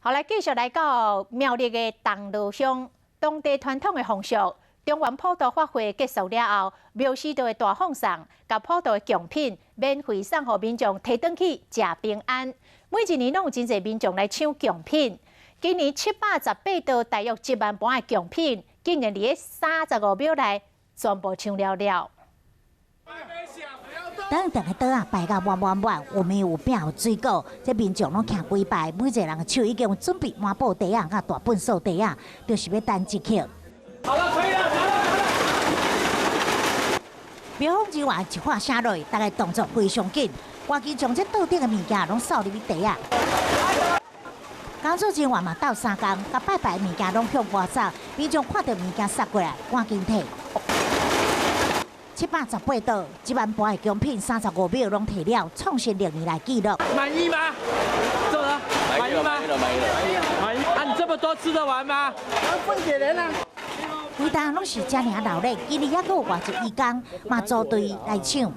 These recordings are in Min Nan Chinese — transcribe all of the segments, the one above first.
好，來繼續來到苗栗的銅鑼鄉，當地傳統的風俗，中元普渡法會結束了後，廟司就會大放送，共普渡的貢品免費送予民眾提轉去食平安。每一年攏有真濟民眾來搶貢品，今年718道大約1萬盤的貢品，竟然佇咧35秒內全部搶了了。等等个桌仔擺甲滿滿滿，有麵有餅有水果，這民眾攏徛幾排，每一個人的手已經有準備滿布袋仔佮大糞掃袋仔，就是欲等這刻。好了，可以了，好了，好了。廟方人員一喊聲落，大家動作非常緊，趕緊將這桌頂的物件攏掃入去袋仔。工作人員嘛鬥相共，共拜拜的物件攏向外掃，民眾看著物件捒過來，趕緊提。718道，1萬盤的貢品，35秒攏提了，創新歷年來紀錄。滿意嗎？做了，滿意嗎？滿意了，滿意了，滿意。啊，你這麼多吃得完嗎？分給人啊。規冬攏是遮爾鬧熱，今年猶閣有外籍移工嘛組隊來搶。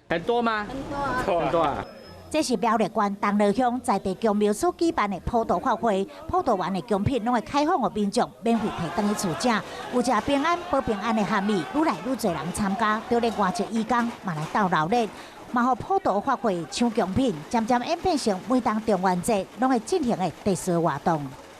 很多嗎？很多啊。很多啊。這是苗栗縣銅鑼鄉在地宮廟所舉辦的普渡法會，普渡完的貢品攏會開放予民眾免費提轉去厝食，有食平安保平安的含義，愈來愈濟人參加，就連外籍移工嘛來鬥鬧熱，嘛予普渡法會搶貢品，漸漸演變成每當中元節攏會進行的特色活動。